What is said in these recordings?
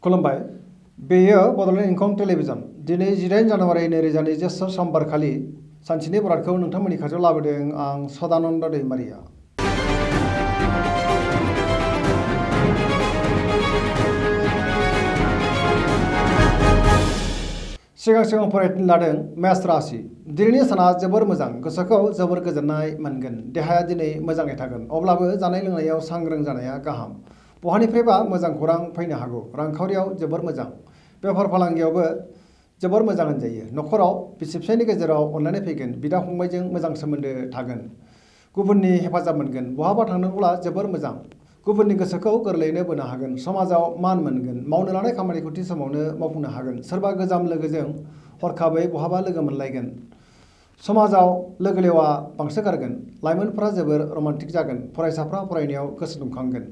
खुलुमबाय। बेयो बड'लेण्ड इंखं टेलिभिजन। दिनै 18 जानुवारि 2024 समबारखालि सानसेनि बरादखौ नोंथांमोननि खाथियाव लाबोदों आं सदानन्द दैमारिया। सिगां फरायनो लादों मेष राशि। दिनैनि साना जोबोर मोजां, गोसोखौ जोबोर गोजोननाय मोनगोन। देहाया दिनै मोजाङै थागोन, अब्लाबो जानाय लोंनायाव सांग्रां जानाया गाहाम। बहानिफ्रायबा मोजां खौरां फैनो हागौ। रांखावरियाव जोबोर मोजां, बेफार फालांगियावबो जोबोर मोजां होनजायो। न'खराव बिसि फिसायनि गेजेराव अनलायनाय फैगोन। बिदा फंबायजों मोजां सोमोन्दो थागोन। गुबुननि हेफाजाब मोनगोन। बहाबा थांनांगौब्ला जोबोर मोजां। गुबुननि गोसोखौ गोरलैयैनो बोनो हागोन। समाजाव मान मोनगोन। मावनो लानाय खामानिखौ थि समावनो मावफुंनो हागोन। सोरबा गोजाम लोगोजों हरखाबै बहाबा लोगो मोनलायगोन। समाजाव लोगो लेवा बांसोगारगोन। लाइमोनफोरा जोबोर रमान्टिक जागोन। फरायसाफ्रा फरायनायाव गोसो दुंखांगोन।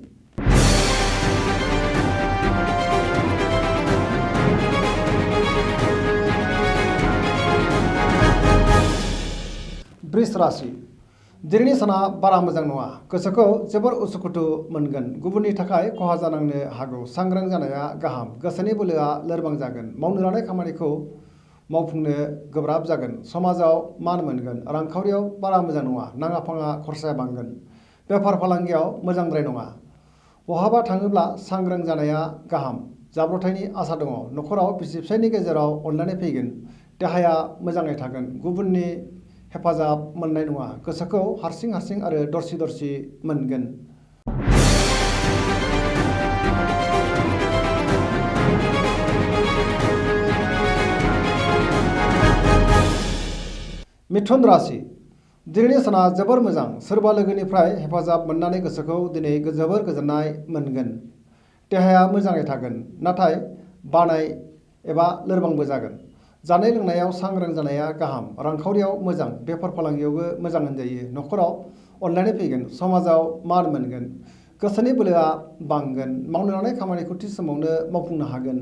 वृष राशि। दिनैनि साना बारा मोजां नङा। गोसोखौ जोबोर उसुखुथु मोनगोन। गुबुननि थाखाय खहा जानांनो हागौ। सांग्रां जानाया गाहाम। गोसोनि बोलोआ लोरबां जागोन। मावनो लानाय खामानिखौ मावफुंनो गोब्राब जागोन। समाजाव मान मोनगोन। रांखावरियाव बारा मोजां नङा। नाङा फाङा खरसाया बांगोन। बेफार फालांगियाव मोजांद्राय नङा। बहाबा थाङोब्ला सांग्रां जानाया गाहाम। जाब्रबथायनि आसा दङ। न'खराव बिसि फिसायनि गेजेराव अनलायनाय फैगोन। देहाया मोजाङै थागोन। गुबुननि हेफाजाब मोननाय नङा। गोसोखौ हारसिं आरो दरसि मोनगोन। मिथुन राशि। दिनैनि साना जोबोर मोजां। सोरबा लोगोनिफ्राय हेफाजाब मोननानै गोसोखौ दिनै जोबोर गोजोननाय मोनगोन। देहाया मोजाङै थागोन, नाथाय बानाय एबा लोरबांबो जागोन। जानाय लोंनायाव सांग्रां जानाया गाहाम। रांखावरियाव मोजां। बेफार फालांगियावबो मोजां होनजायो। न'खराव अनलायनाय फैगोन। समाजाव मान मोनगोन। गोसोनि बोलोआ बांगोन। मावनो लानाय खामानिखौ थि समावनो मावफुंनो हागोन।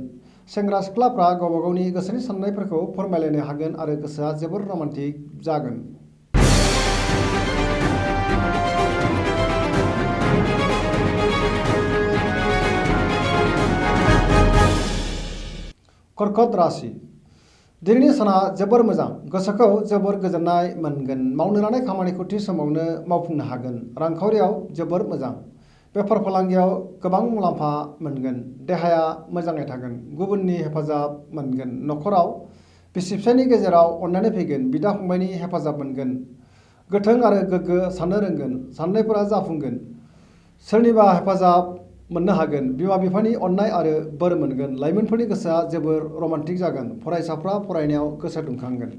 सेंग्रा सिख्लाफ्रा गावबा गावनि गोसोनि साननायफोरखौ फोरमायलायनो हागोन आरो गोसोआ जोबोर रमान्टिक जागोन। कर्कट राशि। दिनैनि साना जोबोर मोजां। गोसोखौ जोबोर गोजोननाय मोनगोन। मावनो लानाय खामानिखौ थि समावनो मावफुंनो हागोन। रांखावरियाव जोबोर मोजां। बेफार फालांगियाव गोबां मुलाम्फा मोनगोन। देहाया मोजाङै थागोन। गुबुननि हेफाजाब मोनगोन। न'खराव बिसि फिसायनि गेजेराव अनलायनाय फैगोन। बिदा फंबायनि हेफाजाब मोनगोन। गोथों आरो गोग्गो साननो रोंगोन। साननायफोरा जाफुंगोन। सोरनिबा हेफाजाब मोननो हागोन। बिमा बिफानि अननाय आरो बोर मोनगोन। लाइमोनफोरनि गोसोआ जोबोर रमान्टिक जागोन। फरायसाफ्रा फरायनायाव गोसो दुंखांगोन।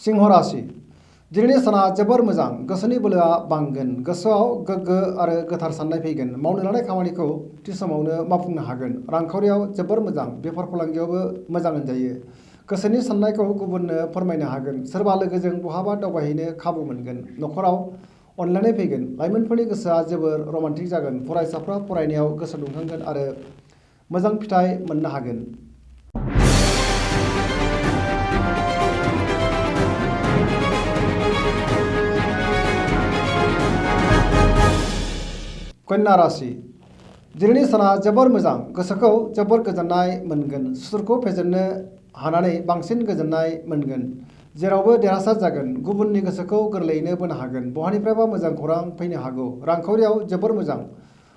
सिंह राशि। दिनैनि साना जोबोर मोजां। गोसोनि बोलोआ बांगोन। गोसोआव गोग्गो आरो गोथार साननाय फैगोन। मावनो लानाय खामानिखौ थि समावनो मावफुंनो हागोन। रांखावरियाव जोबोर मोजां। बेफार फालांगियावबो मोजां होनजायो। गोसोनि साननायखौ गुबुननो फोरमायनो हागोन। सोरबा लोगोजों बहाबा दावबायहैनो खाबु मोनगोन। न'खराव अनलायनाय फैगोन। लाइमोनफोरनि गोसोआ जोबोर रमान्टिक जागोन। फरायसाफ्रा फरायनायाव गोसो दुंखांगोन आरो मोजां फिथाइ मोननो हागोन। कन्या राशि। दिनैनि साना जोबोर मोजां। गोसोखौ जोबोर गोजोननाय मोनगोन। सुथुरखौ फेजेननो हानानै बांसिन गोजोननाय मोनगोन। जेरावबो देरहासार जागोन। गुबुननि गोसोखौ गोरलैयैनो बोनो हागोन। बहानिफ्रायबा मोजां खौरां फैनो हागौ। रांखावरियाव जोबोर मोजां।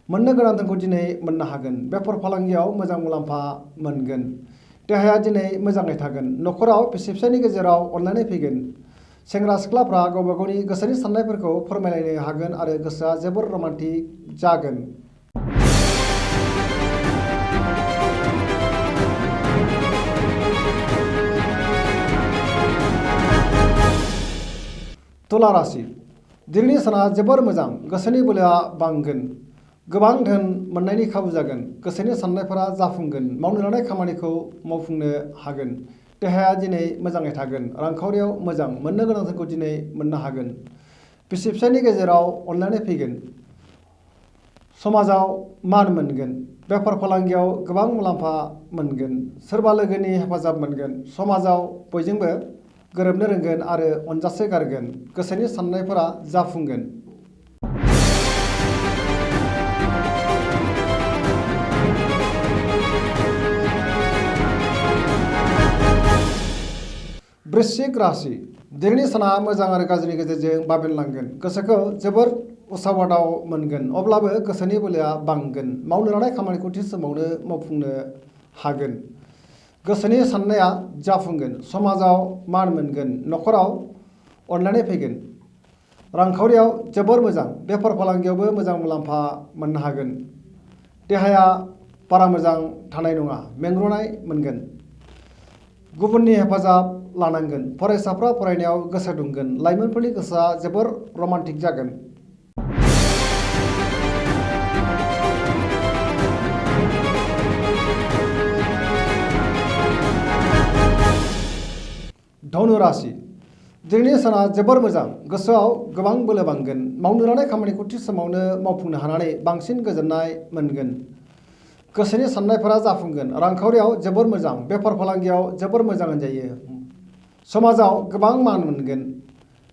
मोननो गोनां धोनखौ दिनै मोननो हागोन। बेफार फालांगियाव मोजां मुलाम्फा मोनगोन। देहाया दिनै मोजाङै थागोन। न'खराव बिसि फिसायनि गेजेराव अनलायनाय फैगोन। सेंग्रा सिख्लाफ्रा गावबा गावनि गोसोनि साननायफोरखौ फोरमायलायनो हागोन आरो गोसोआ जोबोर रमान्टिक जागोन। तुला राशि। दिनैनि साना जोबोर मोजां। गोसोनि बोलोआ बांगोन। गोबां धोन मोननायनि खाबु जागोन। गोसोनि साननायफोरा जाफुंगोन। मावनो लानाय खामानिखौ मावफुंनो हागोन। देहाया दिनै मोजाङै थागोन। रांखावरियाव मोजां। मोननो गोनां धोनखौ दिनै मोननो हागोन। बिसि फिसायनि गेजेराव अनलायनाय फैगोन। समाजाव मान मोनगोन। बेफार फालांगियाव गोबां मुलाम्फा मोनगोन। सोरबा लोगोनि हेफाजाब मोनगोन। समाजाव बयजोंबो गोरोबनो रोंगोन आरो अनजासे गारगोन। गोसोनि साननायफोरा जाफुंगोन। वृश्चिक राशि दिनैनि साना मोजां आरो गाज्रिनि गेजेरजों बाबेनलांगोन। गोसोखौ जोबोर उसाव-बादाव मोनगोन, अब्लाबो गोसोनि बोलोआ बांगोन। मावनो लानाय खामानिखौ थि समावनो मावफुंनो हागोन। गोसोनि साननाया जाफुंगोन। समाजाव मान मोनगोन। न'खराव अनलायनाय फैगोन। रांखावरियाव जोबोर मोजां। बेफार फालांगियावबो मोजां मुलाम्फा मोननो हागोन। देहाया बारा मोजां थानाय नङा। मेंग्रुनाय मोनगोन। गुबुननि हेफाजाब लानांगोन। फरायसाफ्रा फरायनायाव गोसो दुंगोन। लाइमोनफोरनि गोसोआ जोबोर रमान्टिक जागोन। धनु राशि दिनैनि साना जोबोर मोजां। गोसोआव गोबां बोलो बांगोन। मावनो लानाय खामानिखौ थि समावनो मावफुंनो हानानै बांसिन गोजोननाय मोनगोन। गोसोनि साननायफोरा जाफुंगोन। रांखावरियाव जोबोर मोजां। बेफार फालांगियाव जोबोर मोजां होनजायो। समाजाव गोबां मान मोनगोन।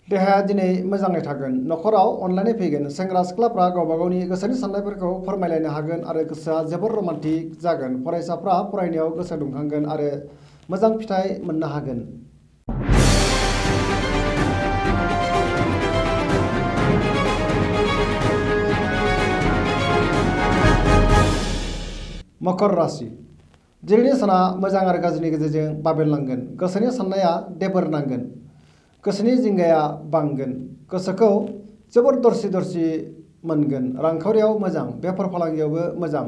देहाया दिनै मोजाङै थागोन। न'खराव अनलायनाय फैगोन। सेंग्रा सिख्लाफ्रा गावबा गावनि गोसोनि साननायफोरखौ फोरमायलायनो हागोन आरो गोसोआ जोबोर रमान्टिक जागोन। फरायसाफ्रा फरायनायाव गोसो दुंखांगोन आरो मोजां फिथाइ मोननो हागोन। मकर राशि दिनैनि साना मोजां आरो गाज्रिनि गेजेरजों बाबेनलांगोन। गोसोनि साननाया देबोर नांगोन। गोसोनि जिंगाया बांगोन। गोसोखौ जोबोर दरसि दरसि मोनगोन। रांखावरियाव मोजां। बेफार फालांगियावबो मोजां।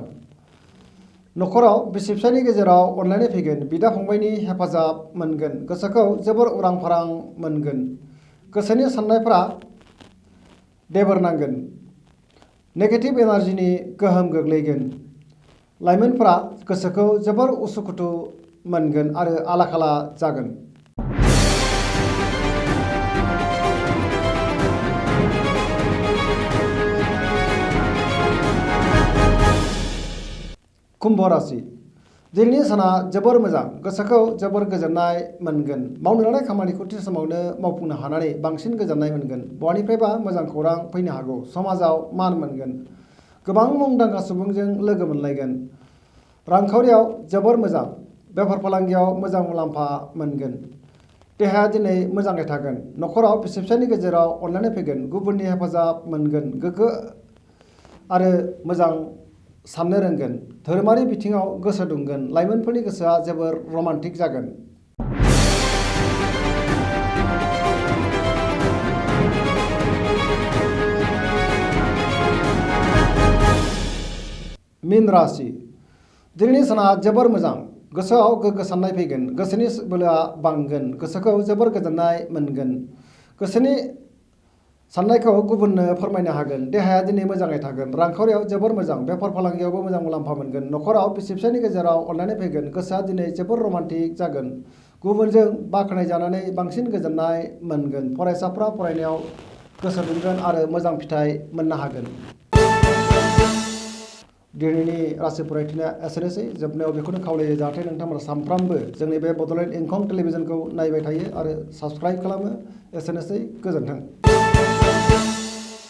न'खराव बिसि फिसायनि गेजेराव अनलायनाय फैगोन। बिदा फंबायनि हेफाजाब मोनगोन। गोसोखौ जोबोर उरां फारां मोनगोन। गोसोनि साननायफ्रा देबोर नांगोन। नेगेटिभ एनार्जिनि गोहोम गोग्लैगोन। लाइमोनफोरा गोसोखौ जोबोर उसुखुथु मोनगोन आरो आला-खाला जागोन। कुम्भ राशि दिनैनि साना जोबोर मोजां। गोसोखौ जोबोर गोजोननाय मोनगोन। मावनो लानाय खामानिखौ थि समावनो मावफुंनो हानानै बांसिन गोजोननाय मोनगोन। बहानिफ्रायबा मोजां खौरां फैनो हागौ। समाजाव मान मोनगोन। गोबां मुंदांखा सुबुंजों लोगो मोनलायगोन। रांखावरियाव जोबोर मोजां। बेफार फालांगियाव मोजां मुलाम्फा मोनगोन। देहाया दिनै मोजाङै थागोन। न'खराव बिसि फिसायनि गेजेराव अनलायनाय फैगोन। गुबुननि हेफाजाब मोनगोन। गोग्गो आरो मोजां साननो रोंगोन। धोरोमारि बिथिङाव गोसो दुंगोन। लाइमोनफोरनि गोसोआ जोबोर रमान्टिक जागोन। मीन राशि दिनैनि साना जोबोर मोजां। गोसोआव गोग्गो साननाय फैगोन। गोसोनि बोलोआ बांगोन। गोसोखौ जोबोर गोजोननाय मोनगोन। गोसोनि साननायखौ गुबुननो फोरमायनो हागोन। देहाया दिनै मोजाङै थागोन। रांखावरियाव जोबोर मोजां। बेफार फालांगियावबो मोजां मुलाम्फा मोनगोन। न'खराव बिसि फिसायनि गेजेराव अनलायनाय फैगोन। गोसोआ दिनै जोबोर रमान्टिक जागोन। गुबुनजों बाख्नायजानानै बांसिन गोजोननाय मोनगोन। फरायसाफ्रा फरायनायाव गोसो दुंगोन आरो मोजां फिथाइ मोननो हागोन। दिनैनि राशि फरायथिनाया एसेनोसै। जोबनायाव बेखौनो खावलायो जाहाथे नोंथांमोना सानफ्रामबो जोंनि बे बड'लेण्ड इंखं टेलिभिजनखौ नायबाय थायो आरो साबस्क्राइब खालामो। एसेनोसै। गोजोन्थों।